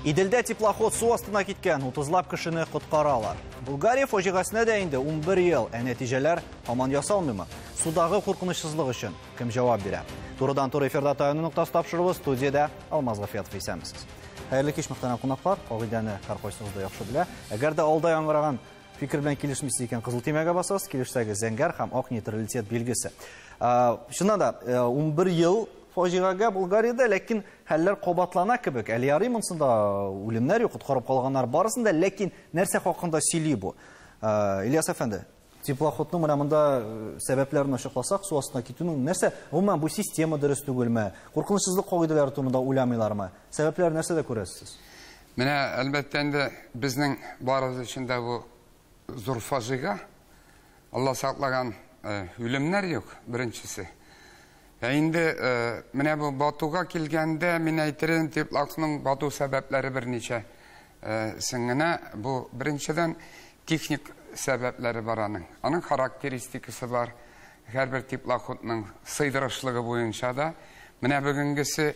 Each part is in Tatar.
Иделдә теплоход су астына киткән, 30лап кешене коткаралар. Булгария фаҗигасенә дә инде 11 ел, ә нәтиҗәләр һаман ясалмыймы? Судагы куркынычсызлык өчен кем җавап бирә? Турыдан-туры эфирда Таяну ноктасы тапшыруы, студиядә Алмаз Гафиятов, исәнмесез. Хәерле кич, мөхтәрәм кунаклар. Кагыйдәне һәркайсыгыз да яхшы белә. Әгәр дә алда яңгыраган фикер белән килешмисез икән, кызыл төймәгә басасыз, килешсәгез зәңгәр һәм ак нейтралитет билгесе. Чыннан да, 11 ел фаҗигагә Булгариядә, ләкин хәлләр кабатлана кебек. Әле ярый монсында үлемнәр юк, коткарып калганнар барысын да, ләкин нәрсә хакында сөйли бу? Ильяс әфәнде, теплоходның менә монда сәбәпләрен ачыкласак, су астына китүнең нәрсә, гомумән бу система дөрес түгелме? Куркынычсызлык кагыйдәләре турында уйламыйлармы? Сәбәпләр нәрсәдә күрәсез сез? Менә әлбәттә инде безнең барыбыз өчен дә бу зур фаҗига. Алла саклаган, үлемнәр юк, беренчесе. Ә инде менә бу батуга килгәндә, мин әйтер идем, теплоходның бату сәбәпләре берничә сеңгенә. Бу беренчедән техник сәбәпләре бар аның. Аның характеристикасы бар. Һәрбер теплоходның сыйдырышлыгы буенча да. Менә бүгенгесе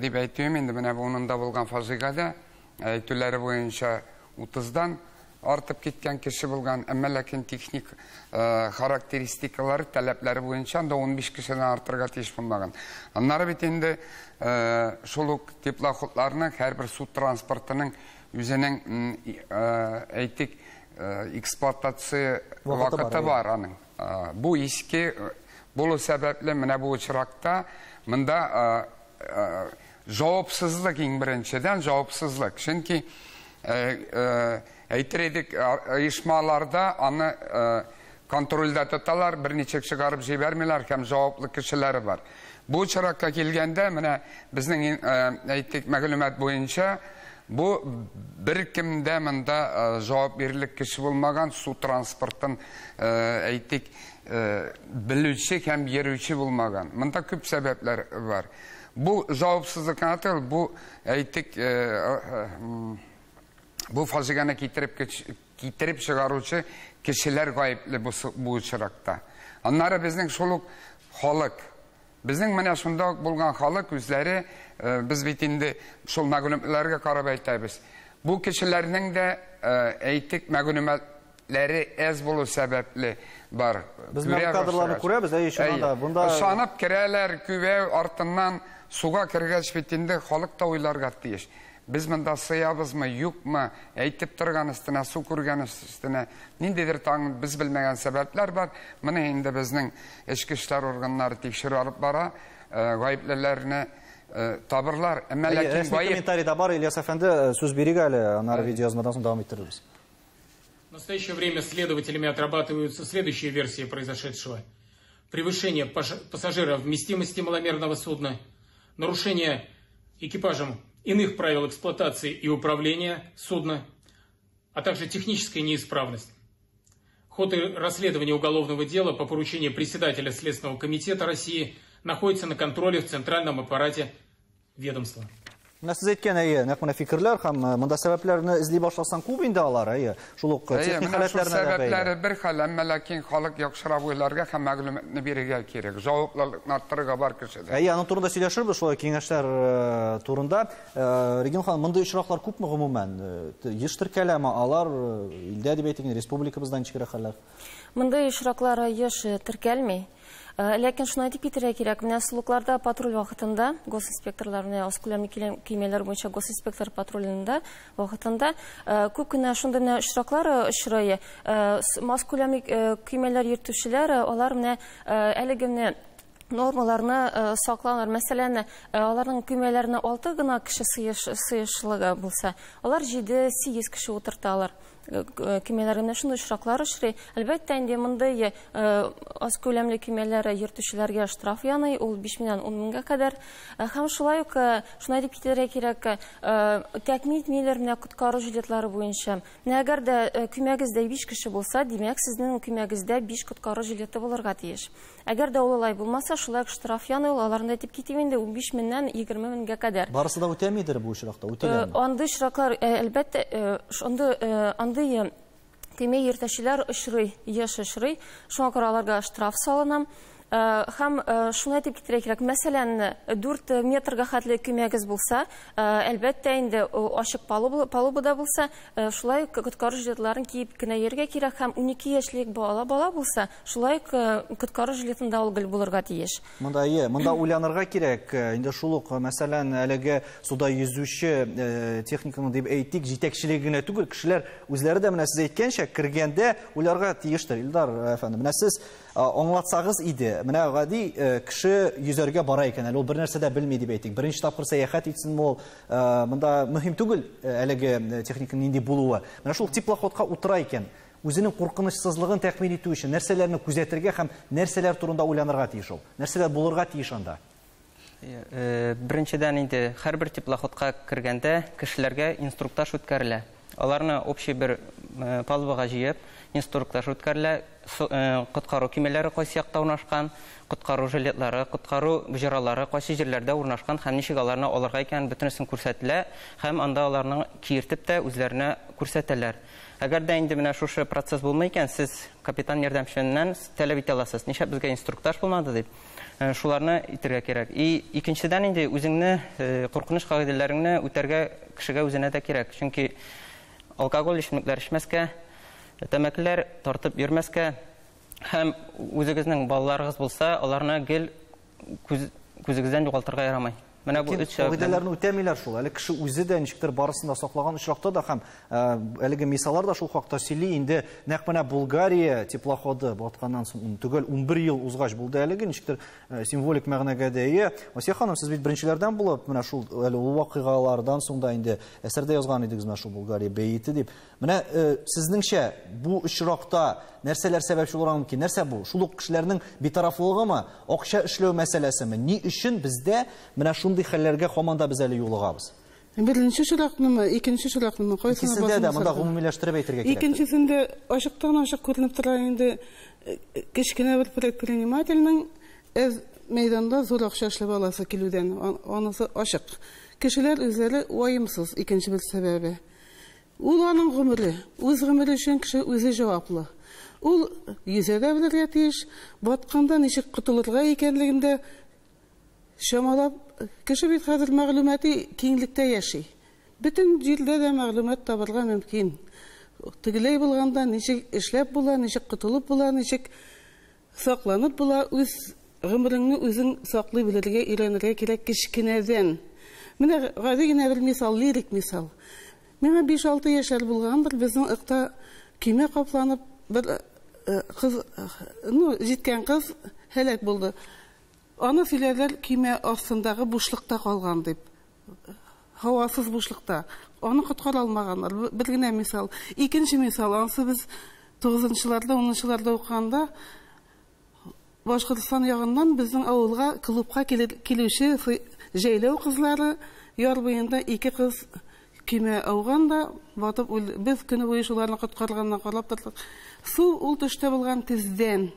дип әйтүем инде, менә бу унында булган фаҗигада әйтүләре буенча 30-дан артып киткән кеше булган, әмма ләкин техник характеристикалары, таләпләре буенча анда 15 кешедән артырга тиеш булмаган. Аннары бит инде шул ук теплоходларның һәрбер су транспортының үзенең, әйтик, эксплуатация вакыты бар аның. Бу иске булу сәбәпле менә бу очракта монда җавапсызлык, иң беренчедән җавапсызлык. Чөнки әйтер идек, оешмаларда аны контрольдә тоталар, берничә чыгарып җибәрмиләр һәм җаваплы кешеләре бар. Бу очракка килгәндә, менә безнең, әйтик, мәгълүмат буенча, бу беркемдә монда җавап бирерлек кеше булмаган, су транспортын, әйтик, белүче һәм йөрүче булмаган. Монда күп сәбәпләр бар. Бу җавапсызлык кына түгел, бу, әйтик, бу фаҗигане китереп чыгаручы кешеләр гаепле бу очракта. Аннары безнең шул ук халык, безнең менә шунда ук булган халык үзләре, без бит инде шул мәгълүматларга карап әйтәбез. Бу кешеләрнең дә, әйтик, мәгълүматлары әз булу сәбәпле бар. Без менә кадрларны күрәбез, әйе, чыннан да, бунда ышанып керәләр, күбәү артыннан суга кергәч бит инде халык та уйларга тиеш. Без монда сыябызмы, юкмы, әйтеп торган өстенә, су күргән өстенә, ниндидер тагын без белмәгән сәбәпләр бар. Моны инде безнең эчке эшләр органнары тикшерү алып бара, гаеплеләрне табырлар. Әмма ләкин рәсми комментарий да бар, Ильяс әфәнде, сүз бирик әле, аннары видеоязмадан соң дәвам иттерербез. В настоящее время следователями отрабатываются следующие версии произошедшего. Превышение пассажира вместимости маломерного судна, нарушение экипажем иных правил эксплуатации и управления судна, а также техническая неисправность. Ход расследования уголовного дела по поручению председателя Следственного комитета России находится на контроле в центральном аппарате ведомства. Менә сез әйткән, әйе, нәкъ менә фикерләр һәм монда сәбәпләрне эзли башласаң күп инде алар, әйе. Шул ук техник халәтләренә дә бәйле. Сәбәпләре бер хәл, әмма ләкин халык яхшырак уйларга һәм мәгълүматны бирергә кирәк. Җаваплылыкны арттырырга бар кешедә. Әйе, аның турында сөйләшербез, шулай киңәшләр турында. Регина ханым, мондый очраклар күпме гомумән? Еш теркәләме алар илдә дип әйтик, республикабызда ничек хәлләр? Мондый очраклар еш теркәлми. Ләкин шуны әйтеп китәргә кирәк, менә сулыкларда патруль вакытында госинспекторлар, менә аз күләмле көймәләр буенча госинспектор патрулендә вакытында күп кенә шундый менә очраклар очрый. Мас күләмле көймәләр йөртүчеләр, алар менә әлеге менә нормаларны сакланыр. Мәсәлән, аларның көймәләренә 6 гына кеше сыешлыгы булса, алар 7-8 кеше утырталар. Көймәләренә шундый очраклар очрый. Әлбәттә, инде мондый аз күләмле көймәләр йөртүчеләргә штраф яный, ул 5 меңнән 10 меңгә кадәр. Һәм шулай ук шуны әйтеп китәргә кирәк, тәэмин итмиләр менә коткару жилетлары буенча. Менә әгәр дә көймәгездә 5 кеше булса, димәк, сезнең көймәгездә 5 коткару жилеты булырга тиеш. Әгәр дә ул алай булмаса, шулай ук штраф яный, ул аларны әйтеп китим инде 15 меңнән 20 меңгә кадәр. Барысы да үтәмидер бу очракта, үтәләрме? Андый очраклар, әлбәттә, андый көймә йөртүчеләр очрый, еш очрый. Шуңа күрә аларга штраф салына. Һәм шуны әйтеп китерергә кирәк, мәсәлән, 4 метрга хәтле көймәгез булса, әлбәттә инде ачык палубада булса, шулай коткару жилетларын киеп кенә йөрергә кирәк, һәм 12 яшьлек бала булса, шулай коткару жилетында ул гел булырга тиеш. Монда ие, монда уйланырга кирәк. Инде шул ук, мәсәлән, әлеге суда йөзүче техниканы дип әйтик, җитәкчелеге генә түгел, кешеләр үзләре дә менә сез әйткәнчә кергәндә уйларга тиештер. Илдар әфәнде, менә сез аңлатсагыз иде, менә гади кеше йөзәргә бара икән, әле ул бер нәрсә дә белми дип әйтик. Беренче тапкыр сәяхәт итсен ул, монда мөһим түгел әлеге техниканың нинди булуы. Менә шул теплоходка утыра икән, үзенең куркынычсызлыгын тәэмин итү өчен нәрсәләрне күзәтергә һәм нәрсәләр турында уйланырга тиеш ул? Нәрсәләр булырга тиеш анда? Беренчедән инде һәрбер теплоходка кергәндә кешеләргә инструктаж үткәрелә. Аларны общий бер палубага җыеп, инструктаж үткәрелә. Коткару көймәләре кайсы якта урнашкан, коткару жилетлары, коткару боҗралары кайсы җирләрдә урнашкан һәм ничек аларны алырга икәнен бөтенесен күрсәтелә һәм анда аларны киертеп тә үзләренә күрсәтәләр. Әгәр дә инде менә шушы процесс булмый икән, сез капитан ярдәмчесеннән таләп итә аласыз. Нишләп безгә инструктаж булмады дип, шуларны итергә кирәк. И икенчедән инде үзеңне куркыныч кагыйдәләреңне үтәргә кешегә үзенә дә кирәк. Чөнки алкоголь эчемлекләр эчмәскә, тәмәкеләр тартып йөрмәскә һәм үзегезнең балаларыгыз булса, аларны гел күзегездән югалтырга ярамый. Менә бу өч кагыйдәләрне үтәмиләр шул. Әле кеше үзе дә ничектер барысын да саклаган очракта да һәм әлеге мисаллар да шул хакта сөйли. Инде нәкъ менә Булгария теплоходы батканнан соң төгәл 11 ел узгач булды әлеге ничектер символик мәгънәгә дә ия. Асия ханым, сез бит беренчеләрдән булып менә шул әле ул вакыйгалардан соң да инде әсәрдә язган идегез менә шул Булгария бәете дип. Менә сезнеңчә бу очракта нәрсәләр сәбәпче булырга мөмкин? Нәрсә бу? Шул ук кешеләрнең битарафлыгымы, акча эшләү мәсьәләсеме? Ни өчен бездә менә шундый хәлләргә һаман да без әле юлыгабыз? Беренче очракнымы, икенче очракнымы? Икесендә дә монда гомумиләштереп әйтергә кирәк. Икенчесендә ачыктан-ачык күренеп тора инде кечкенә бер предпринимательнең әз мәйданда зур акча эшләп аласы килүдән, анысы ачык. Кешеләр үзләре ваемсыз, икенче бер сәбәбе. Ул аның гомере, үз гомере өчен кеше үзе җаваплы. Ул йөзә дә белергә тиеш, батканда ничек котылырга икәнлеген дә чамалап, кеше бит хәзер мәгълүмати киңлектә яши. Бөтен җирдә дә мәгълүмат табырга мөмкин. Тегеләй булганда ничек эшләп була, ничек котылып була, ничек сакланып була, үз гомереңне үзең саклый белергә, өйрәнергә кирәк кечкенәдән. Менә гади генә бер мисал, лирик мисал. Миңа 5-6 яшьләр булгандыр, безнең ыкта көймә капланып бер кыз, ну, җиткән кыз һәлак булды. Аны сөйләделәр көймә астындагы бушлыкта калган дип. Һавасыз бушлыкта. Аны коткара алмаганнар. Бер генә мисал. Икенче мисал, анысы без 9-нчыларда, 10-нчыларда укыганда Башкортстан ягыннан безнең авылга клубка килүче җәйләү кызлары яр буенда ике кыз көймә ауган да батып үлде. Без көне буе шуларны коткарганнан карап тордык. Су ул төштә булган тездән.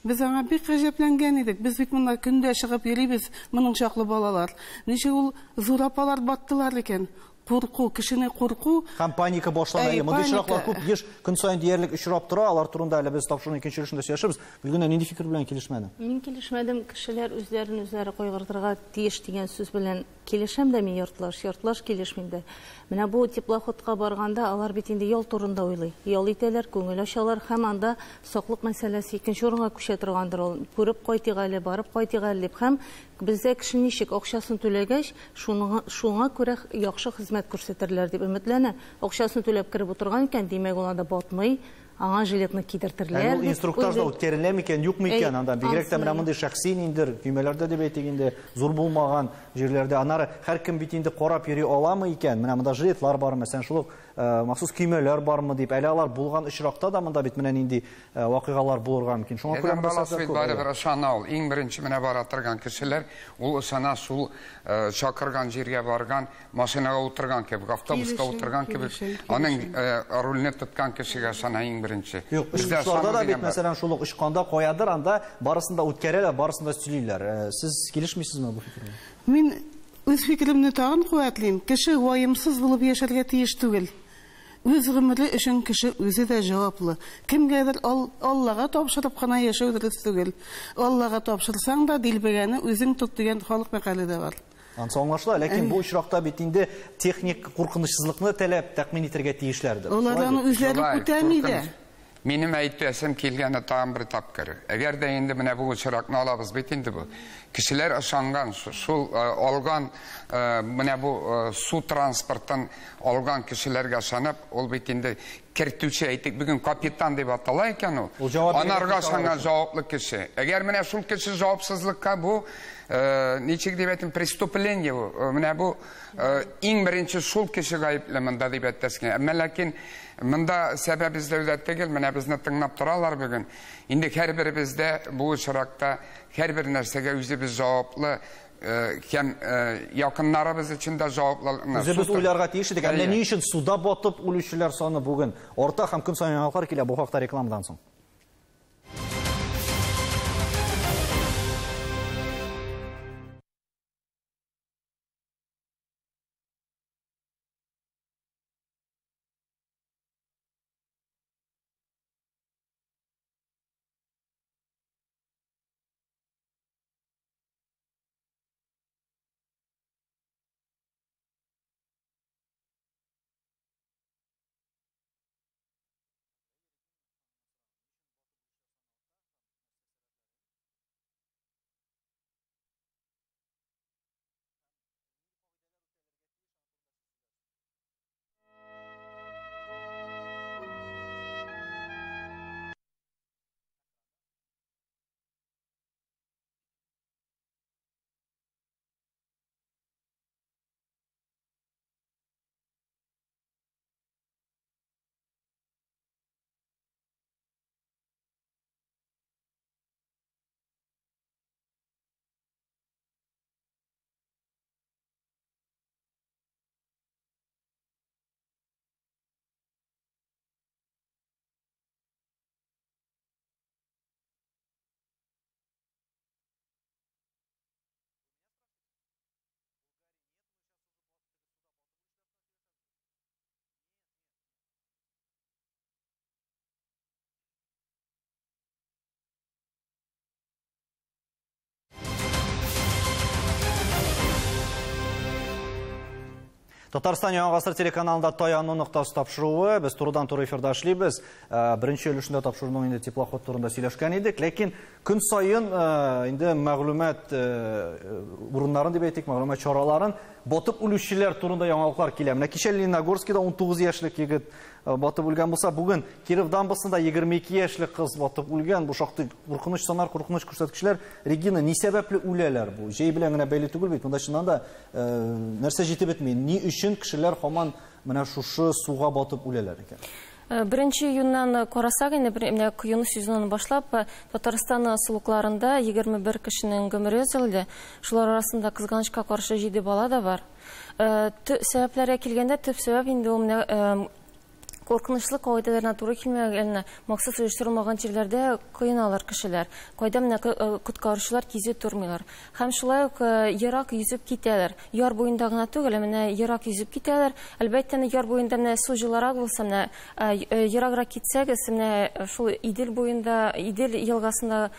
Без аңа бик гаҗәпләнгән идек. Без бит монда көндә чыгып йөрибез, моның чаклы балалар. Ничек ул зур апалар баттылар икән? Курку, кешене курку. Һәм паника башлана. Мондый очраклар күп, еш көн саен диярлек очрап тора. Алар турында әле без тапшыруның икенче өлешендә сөйләшербез. Гөлгенә, нинди фикер белән килешмәдең? Мин килешмәдем. Кешеләр үзләрен үзләре кайгыртырга тиеш дигән сүз белән килешәм дә мин яртылаш, яртылаш килешмим дә. Менә бу теплоходка барганда алар бит инде ял турында уйлый. Ял итәләр, күңел ачалар һәм анда саклык мәсьәләсе икенче урынга күчә торгандыр ул. Күреп кайтыйк әле, барып кайтыйк әле дип. Һәм бездә кеше ничек акчасын түләгәч, шуңа күрә яхшы хезмәт күрсәтерләр дип өметләнә. Акчасын түләп кереп утырган икән, димәк, ул анда батмый, аңа жилетны кидертерләр. Ул инструктаж да үткәрелә микән, юкмы икән анда? Бигрәк тә менә мондый шәхси ниндер көймәләрдә дип әйтик инде, зур булмаган җирләрдә. Аннары һәркем бит инде карап йөри аламы икән? Менә монда жилетлар бар, мәсәлән, шул ук махсус көймәләр бармы дип. Әле алар булган очракта да монда бит менә нинди вакыйгалар булырга мөмкин. Шуңа күрә монда сәбәпләр күп. Барыбер ышана ул. Иң беренче менә бара торган кешеләр, ул ышана шул чакырган җиргә барган, машинага утырган кебек, автобуска утырган кебек, аның рульне тоткан кешегә ышана иң беренче. Юк, очкычларда да бит, мәсәлән, шул ук очканда каядыр анда барысын да үткәрәләр, барысын да сөйлиләр. Сез килешмисезме бу фикергә? Мин үз фикеремне тагын куәтлим. Кеше ваемсыз булып яшәргә тиеш түгел. Үз гомере өчен кеше үзе дә җаваплы. Кемгәдер Аллага тапшырып кына яшәү дөрес түгел. Аллага тапшырсаң да дилбегәне үзең тот дигән халык мәкале дә бар. Ансы аңлашыла, ләкин бу очракта бит инде техник куркынычсызлыкны таләп тәэмин итәргә тиешләрдер. Алар аны үзләре үтәми дә. Минем әйтәсем килгәне тагын бер тапкыр. Әгәр дә инде менә бу очракны алабыз бит инде бу. Кешеләр ышанган, шул алган менә бу су транспортын алган кешеләргә ышанып, ул бит инде кертүче, әйтик, бүген капитан дип атала икән ул. Анарга ышанган җаваплы кеше. Әгәр менә шул кеше җавапсызлыкка бу ничек дип әйтим, преступление бу. Менә бу иң беренче шул кеше гаепле монда дип әйтәсең. Әмма ләкин монда сәбәп эзләүдә түгел, менә безне тыңлап торалар бүген. Инде һәрберебездә бу очракта һәрбер нәрсәгә үзебез җаваплы, һәм якыннарыбыз өчен дә җаваплы. Үзебез уйларга тиеш идек. Әллә ни өчен суда батып үлүчеләр саны бүген арта һәм көн саен яңалыклар килә. Бу хакта рекламадан соң. Татарстан Яңа Гасыр телеканалында таяну ноктасы тапшыруы. Без турыдан-туры эфирда эшлибез. Беренче өлешендә тапшыруның инде теплоход турында сөйләшкән идек, ләкин көн саен инде мәгълүмат урыннарын дип әйтик, мәгълүмат чараларын батып үлүчеләр турында яңалыклар килә. Менә кичә Лениногорскида 19 яшьлек егет батып үлгән булса, бүген Киров дамбасында 22 яшьлек кыз батып үлгән. Бу шактый куркыныч саннар, куркыныч күрсәткечләр. Регина, ни сәбәпле үләләр бу? Җәй белән генә бәйле түгел бит. Монда чыннан да нәрсә җитеп бетми? Ни өчен кешеләр һаман менә шушы суга батып үләләр икән? Беренче июннан карасак, инде менә коену сезонын башлап, Татарстан сулыкларында 21 кешенең гомере өзелде. Шулар арасында кызганычка каршы 7 бала да бар. Сәбәпләргә килгәндә, төп сәбәп инде ул менә куркынычлы кагыйдәләренә туры килмәгән, махсус оештырылмаган җирләрдә коеналар кешеләр. Кайда менә коткаручылар кизү тормыйлар. Һәм шулай ук ерак йөзеп китәләр. Яр буенда гына түгел, менә ерак йөзеп китәләр. Әлбәттә, яр буенда менә су җылырак булса, менә ераграк китсәгез, менә шул Идел буенда, Идел елгасында,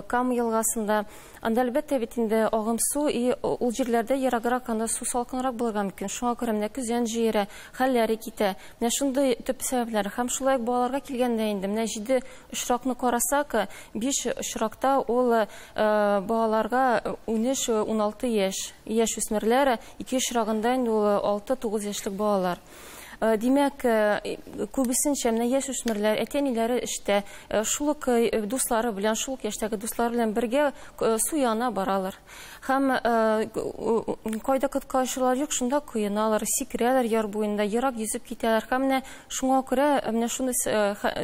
Кама елгасында, анда әлбәттә бит инде агым су, и ул җирләрдә ераграк анда су салкынрак булырга мөмкин. Шуңа күрә менә көзән җыера, хәлләре китә. Менә шундый төп сәбәпләр. Һәм шулай ук балаларга килгәндә инде менә 7 очракны карасак, 5 очракта ул балаларга 13-16 яшь, яшь үсмерләр, 2 очрагында инде ул 6-9 яшьлек балалар. Димәк, күбесенчә менә яшь үсмерләр әти-әниләре эштә, шул ук дуслары белән, шул ук яшьтәге дуслары белән бергә су янына баралар. Һәм кайда коткаручылар юк, шунда коеналар, сикерәләр яр буенда, ерак йөзеп китәләр. Һәм менә шуңа күрә менә шундый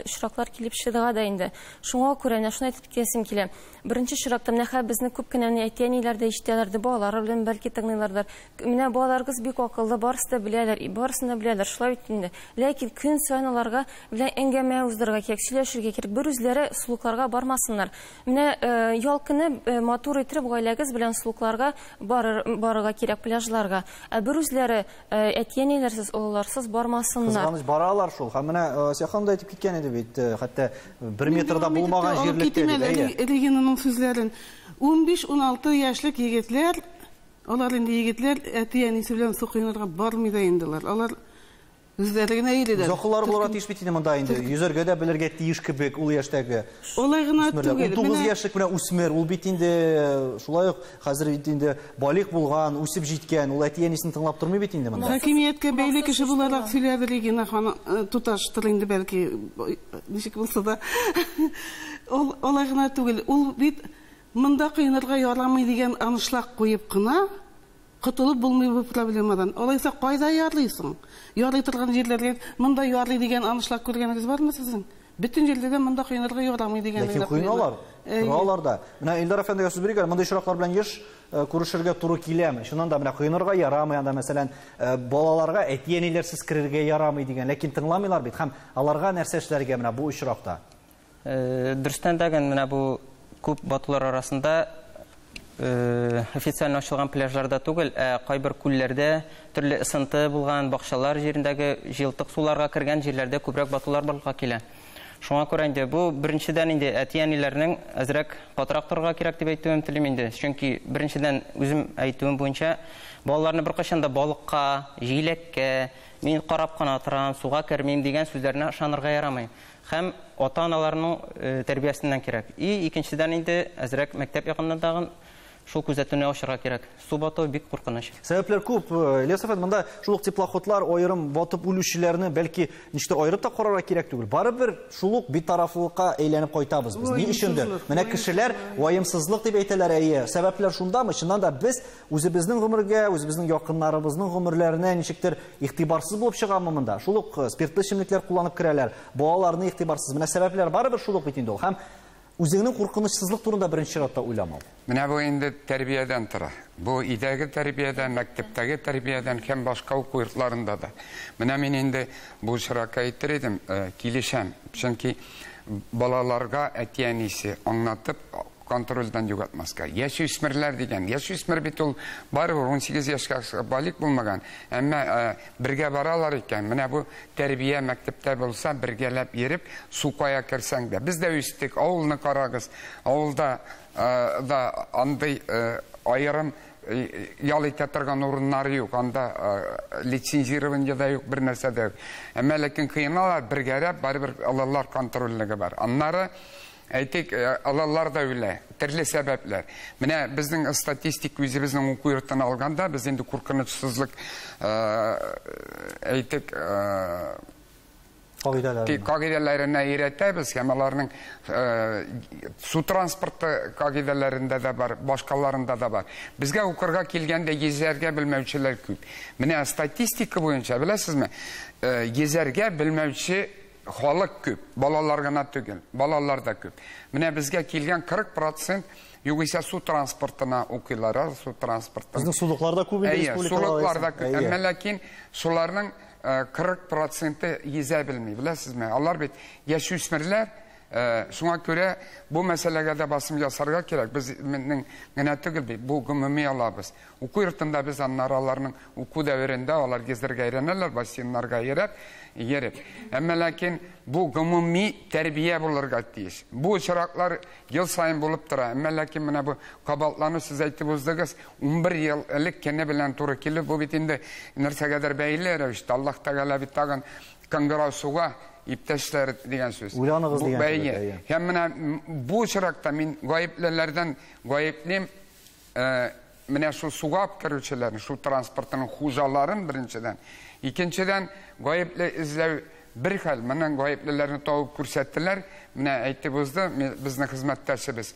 очраклар килеп чыга да инде. Шуңа күрә менә шуны әйтеп китәсем килә. Беренче очракта менә хәзер безне күп кенә әти-әниләр дә ишетәләр, балалары белән бәлки тыңлыйлардыр. Менә балаларыгыз бик акыллы, барысы да беләләр, барысын да беләләр. Шулай шулай бит инде. Ләкин көн саен аларга белән әңгәмә уздырырга кирәк, сөйләшергә кирәк. Бер үзләре сулыкларга бармасыннар. Менә ял көне матур итеп гаиләгез белән сулыкларга барырга кирәк, пляжларга. Ә бер үзләре әти-әниләрсез, олыларсыз бармасыннар. Кызганыч, баралар шул. Һәм менә Асия ханым да әйтеп киткән иде бит, хәтта 1 метрда булмаган җирлектә дип. Регинаның сүзләрен. 15-16 яшьлек егетләр, алар инде егетләр әти-әнисе белән су коенырга бармый да инде алар. Алар үзләре генә йөриләр. Акыллары булырга тиеш бит инде монда инде. Йөзәргә дә белергә тиеш кебек ул яшьтәге. Алай гына түгел. 19 яшьлек менә үсмер, ул бит инде шулай ук хәзер бит инде балигъ булган, үсеп җиткән, ул әти-әнисен тыңлап тормый бит инде монда. Хакимияткә бәйле кеше буларак сөйләде Регина ханым, туташтыр инде бәлки, ничек булса да. Ул алай гына түгел, ул бит монда коенырга ярамый дигән аншлаг куеп кына котылып булмый бу проблемадан. Алайса кайда ярыйсың? Ярый торган җирләргә монда ярый дигән аншлаг күргәнегез бармы сезнең? Бөтен җирдә дә монда коенырга ярамый дигән. Ләкин коеналар, торалар да. Менә Илдар әфәндегә сүз бирик әле, мондый очраклар белән еш күрешергә туры киләме? Чыннан да менә коенырга ярамый, анда мәсәлән, балаларга әти-әниләрсез керергә ярамый дигән, ләкин тыңламыйлар бит. Һәм аларга нәрсә эшләргә менә бу очракта? Дөрестән дә менә бу күп батулар арасында официаль ачылган пляжларда түгел, ә кайбер күлләрдә, төрле ысынты булган бакчалар җирендәге җылтык суларга кергән җирләрдә күбрәк батулар барлыкка килә. Шуңа күрә инде бу беренчедән инде әти-әниләрнең әзрәк катырак торырга кирәк дип әйтүем телим инде. Чөнки беренчедән үзем әйтүем буенча балаларны беркайчан да балыкка, җиләккә, мин карап кына торам, суга кермим дигән сүзләренә ышанырга ярамый. Һәм ата-аналарның тәрбиясеннән кирәк. И икенчедән инде әзрәк мәктәп якыннан тагын шул күзәтүне ачырга кирәк. Су бату бик куркыныч. Сәбәпләр күп. Ильяс әфәнде, монда шул ук теплоходлар аерым батып үлүчеләрне бәлки ничектер аерып та карарга кирәк түгел. Барыбер шул ук битарафлыкка әйләнеп кайтабыз без. Ни өчендер? Менә кешеләр ваемсызлык дип әйтәләр, әйе. Сәбәпләр шундамы? Чыннан да без үзебезнең гомергә, үзебезнең якыннарыбызның гомерләренә ничектер игътибарсыз булып чыгамы монда? Шул ук спиртлы эчемлекләр кулланып керәләр, балаларны игътибарсыз. Менә сәбәпләр барыбер шул ук бит инде ул. Һәм үзеңнең куркынычсызлык турында беренче чиратта уйламау. Менә бу инде тәрбиядән тора. Бу өйдәге тәрбиядән, мәктәптәге тәрбиядән һәм башка уку йортларында да. Менә мин инде бу очракка әйтер идем, килешәм. Чөнки балаларга әти-әнисе аңлатып контрольдән югалтмаска. Яшүсмерләр дигән, яшүсмер бит ул барыбер 18 яшькә балигъ булмаган. Әмма бергә баралар икән, менә бу тәрбия мәктәптә булса, бергәләп йөреп, су кая керсәң дә. Без дә үстек, авылны карагыз. Авылда да андый аерым ял итә торган урыннар юк, анда лицензирование да юк, бер нәрсә дә юк. Әмма ләкин кыйналар, бергәрәп, барыбер алалар контрольлеге бар. Аннары әйтик, алалар да үлә, төрле сәбәпләр. Менә безнең статистик үзебезнең уку йортын алганда, без инде куркынычсызлык, әйтик, кагыйдәләренә өйрәтәбез, һәм аларның су транспорты кагыйдәләрендә дә бар, башкаларында да бар. Безгә укырга килгәндә йөзәргә белмәүчеләр күп. Менә статистика буенча, беләсезме, йөзәргә белмәүче халык күп, балалар гына түгел, балалар да күп. Менә безгә килгән 40% югыйсә су транспортына укыйлар, су транспорты. Безнең сулыклар да күп инде республикада. Сулыклар да күп. Әмма ләкин шуларның 40% йөзә белми, беләсезме? Алар бит яшүсмерләр, шуңа күрә бу мәсьәләгә дә басым ясарга кирәк. Без генә түгел бит, бу гомуми алабыз. Уку йортында без аннары аларның уку дәверендә алар гизергә өйрәнәләр, бассейннарга йөреп. Әмма ләкин бу гомуми тәрбия булырга тиеш. Бу очраклар ел саен булып тора. Әмма ләкин менә бу кабатлану сез әйтеп уздыгыз, 11 ел элек кене белән туры килеп, бу бит инде нәрсәгәдер бәйле рәвештә. Аллаһ Тәгалә бит тагын кыңгырау суга иптәшләр дигән сүз. Уйланыгыз дигән сүз. Һәм менә бу очракта мин гаеплеләрдән гаеплим, менә шул суга алып керүчеләрне, шул транспортның хуҗаларын беренчедән. Икенчедән, гаепле эзләү бер хәл. Менә гаеплеләрне табып күрсәттеләр. Менә әйтеп узды безнең хезмәттәшебез.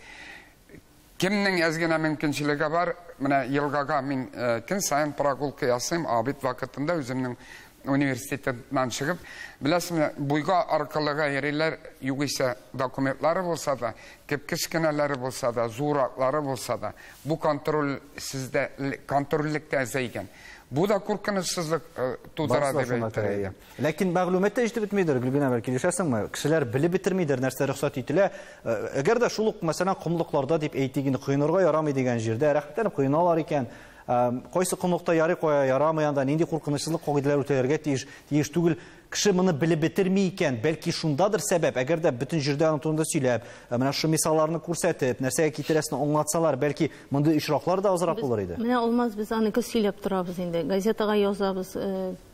Кемнең әз генә мөмкинчелеге бар, менә елгага мин көн саен прогулка ясыйм, обед вакытында үземнең университеттан чыгып, беләсезме, буйга аркылыга йөриләр, югыйсә документлары булса да, кечкенәләре булса да, зураклары булса да, бу контроль сездә, контрольлектә әзәйгән. Бу да куркынычсызлык тудыра дип әйтә. Ләкин мәгълүмат та җитеп бетмидер, Гөлгенә, бәлки килешәсеңме? Кешеләр белеп бетермидер, нәрсә рөхсәт ителә. Әгәр дә шул ук, мәсәлән, комлыкларда дип әйтик инде, коенырга ярамый дигән җирдә рәхәтләнеп коеналар икән. Кайсы комлыкта ярый, кая ярамый, анда нинди куркынычсызлык кагыйдәләре үтәлергә тиеш, тиеш түгел. Кеше моны белеп бетерми икән, бәлки шундадыр сәбәп. Әгәр дә бөтен җирдә аның турында сөйләп, менә шушы мисалларны күрсәтеп, нәрсәгә китерәсен аңлатсалар, бәлки мондый очраклар да азрак булыр иде. Менә Алмаз, без аны гел сөйләп торабыз инде. Газетага язабыз,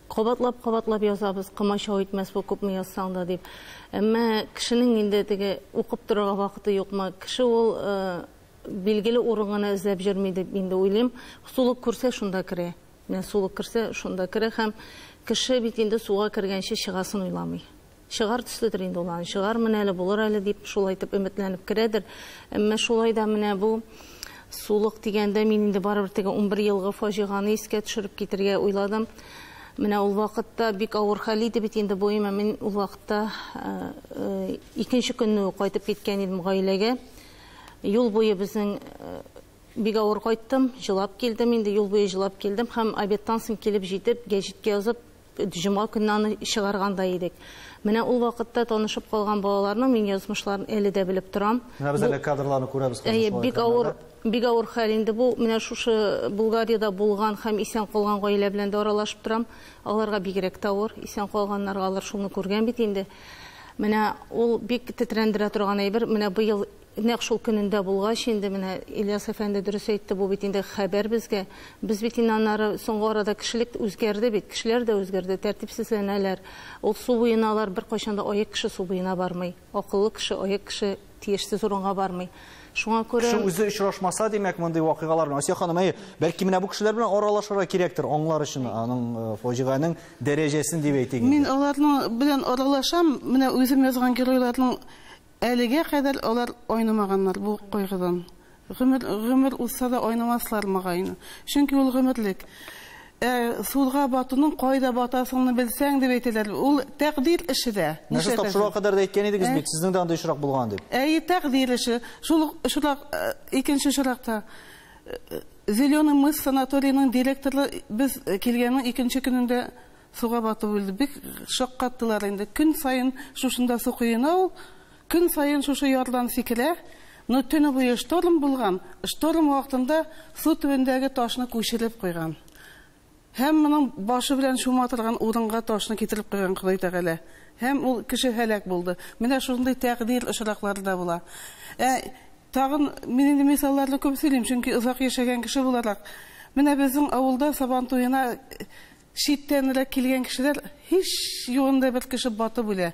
кабатлап-кабатлап язабыз, комачау итмәс бу күпме язсаң да дип. Әмма кешенең инде теге укып торырга вакыты юкмы? Кеше ул билгеле урын гына эзләп йөрми дип инде уйлыйм. Сулык күрсә шунда керә. Менә сулык керсә шунда керә һәм кеше бит инде суга кергәнче чыгасын уйламый. Чыгар төследер инде ул аны. Чыгармын әле, булыр әле дип шулай итеп өметләнеп керәдер. Әмма шулай да менә бу сулык дигәндә мин инде барыбер теге 11 елгы фаҗиганы искә төшереп китергә уйладым. Менә ул вакытта бик авыр хәл иде бит инде бу, әмма мин ул вакытта икенче көнне үк кайтып киткән идем гаиләгә. Юл буе безнең бик авыр кайттым, җылап килдем инде, юл буе җылап килдем һәм обедтан соң килеп җитеп, гәҗиткә язып, җомга көнне аны чыгарган да идек. Менә ул вакытта танышып калган балаларның мин язмышларын әле дә белеп торам. Менә без әле кадрларны күрәбез хәзер. Әйе, бик авыр, бик авыр хәл инде бу. Менә шушы Булгариядә булган һәм исән калган гаилә белән дә аралашып торам. Аларга бигрәк тә авыр, исән калганнарга алар шуны күргән бит инде. Менә ул бик тетрәндерә торган әйбер. Менә быел нәкъ шул көнендә булгач инде, менә Ильяс әфәнде дөрес әйтте, бу бит инде хәбәр безгә. Без бит инде аннары соңгы арада кешелек үзгәрде бит, кешеләр дә үзгәрде, тәртипсезләнәләр. Ул су буена алар беркайчан да аек кеше су буена бармый. Акыллы кеше, аек кеше тиешсез урынга бармый. Шуңа күрә Кеше үзе очрашмаса, димәк, мондый вакыйгалар белән. Асия ханым, әйе, бәлки менә бу кешеләр белән аралашырга кирәктер, аңлар өчен аның фаҗиганең дәрәҗәсен дип әйтик инде. Мин аларның белән аралашам, менә үзем язган геройларның әлегә кадәр алар айнымаганнар бу кайгыдан. Гомер, гомер узса да айнымаслар мөгаен. Чөнки ул гомерлек. Суга батуның кайда батасыңны белсәң дип әйтәләр. Ул тәкъдир эше дә. Менә сез тапшыруга кадәр дә әйткән идегез бит, сезнең дә андый очрак булган дип. Әйе, тәкъдир эше. Шул очрак, икенче очракта Зеленый мыс санаторийның директоры без килгәннең икенче көнендә суга батып үлде. Бик шаккаттылар инде. Көн саен шушында су коена ул. Көн саен шушы ярдан сикерә. Но төне буе шторм булган. Шторм вакытында су төбендәге ташны күчереп куйган. Һәм моның башы белән чума торган урынга ташны китереп куйган Ходай Тәгалә. Һәм ул кеше һәлак булды. Менә шундый тәкъдир очраклары да була. Тагын мин инде мисалларны күп сөйлим, чөнки озак яшәгән кеше буларак. Менә безнең авылда Сабан туена читтәнрәк килгән кешеләр һич югында бер кеше батып үлә.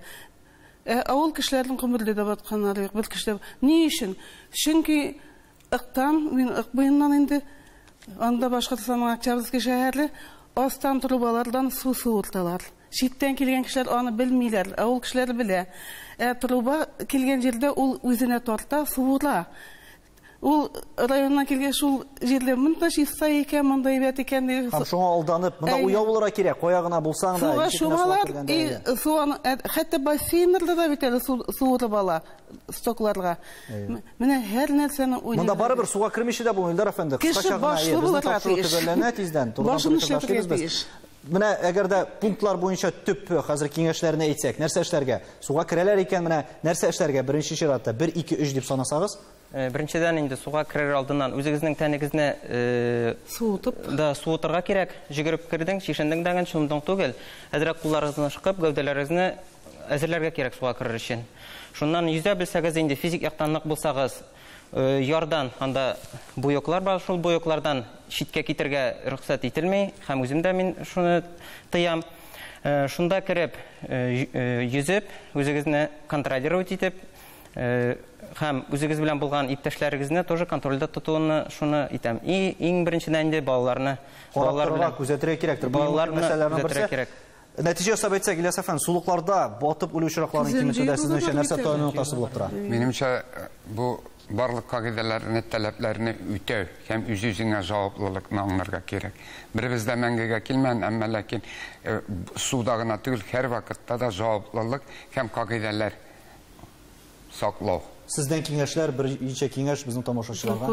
Авыл кешеләренең гомерле дә батканнары юк, бер кеше дә. Ни өчен? Чөнки Ыктан, мин Ык буеннан инде, анда Башкортстанның Октябрьский шәһәре, астан трубалардан су суырталар. Читтән килгән кешеләр аны белмиләр, авыл кешеләре белә. Труба килгән җирдә ул үзенә тарта, суыра. Ул районнан килгән шул җирдә монда чиста икән, монда әйбәт икән дип. Һәм шуңа алданып, монда уяу булырга кирәк, кая гына булсаң да, Суга ничек кенә суга чумалар, кергәндә и әйе. су аны, хәтта бассейннарда да бит әле су суырып ала стокларга. Менә һәр нәрсәне уйлый. Монда барыбер суга кермичә дә булмый, Илдар әфәнде. Кеше Кыскача гына, башлы әйе, безнең булырга тапшыру тиеш. төгәлләнә тиздән, турыдан Башын туры эшләтергә эшлибез без. тиеш. Менә әгәр дә пунктлар буенча төп хәзер киңәшләрне әйтсәк, нәрсә эшләргә? Суга керәләр икән, менә нәрсә эшләргә? Беренче чиратта 1, 2, 3 дип санасагыз? Беренчедән инде суга керер алдыннан үзегезнең тәнегезне суытып, да суытырга кирәк. Жүгереп кердең, чишендең дәген, чумдың түгел. Әзрәк кулларыгызны ышкып, гәүдәләрегезне әзерләргә кирәк суга керер өчен. Шуннан йөзә белсәгез инде физик яктан нык булсагыз, ярдан анда буяклар бар, шул буяклардан читкә китергә рөхсәт ителми, һәм үзем дә мин шуны тыям. Шунда кереп, йөзеп, үзегезне контролировать итеп, һәм үзегез белән булган иптәшләрегезне тоже контрольдә тотуны шуны итәм. И иң беренчедән инде балаларны, Карап балалар торырга, белән күзәтергә кирәктер. Бу Балаларны мәсьәләләрнең күзәтергә берсе. кирәк. Нәтиҗә ясап әйтсәк, Ильяс әфәнде, сулыкларда батып үлү очракларын Күзем киметүдә җыелды сезнеңчә да нәрсә бит таяну әле. ноктасы булып тора? Минемчә, бу барлык кагыйдәләрне, таләпләрне үтәү һәм үз-үзеңә җаваплылыкны аңларга кирәк. Беребез дә мәңгегә килмәгән, әмма ләкин суда гына түгел, һәр вакытта да җаваплылык һәм кагыйдәләр саклау. Сездән киңәшләр, берничә киңәш безнең тамашачыларга.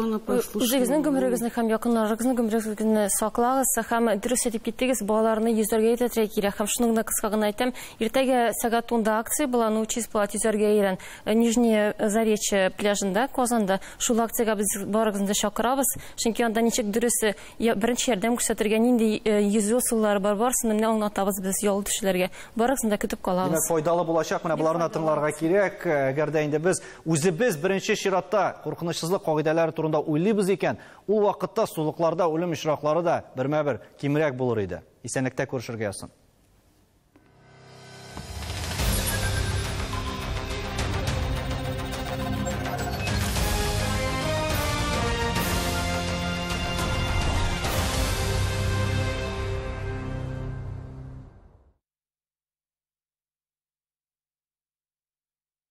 Үзегезнең гомерегезне һәм якыннарыгызның гомерегезне саклагыз һәм дөрес әйтеп киттегез, балаларны йөзәргә өйрәтергә кирәк. Һәм шуны гына кыска гына әйтәм, иртәгә сәгать 10-да акция була, научись плавать, йөзәргә өйрән. Нижнее Заречье пляжында, Казанда. Шул акциягә без барыгызны да чакырабыз, чөнки анда ничек дөрес беренче ярдәм күрсәтергә, нинди йөзү ысуллары бар, барысын менә аңлатабыз без ял итүчеләргә. Барыгызны да көтеп калабыз. Димәк, файдалы булачак, менә боларны тыңларга кирәк. Әгәр дә инде без үзебез беренче чиратта куркынычсызлык кагыйдәләре турында уйлыйбыз икән, ул вакытта сулыкларда үлем очраклары да бермә-бер кимрәк булыр иде. Исәнлектә күрешергә язсын.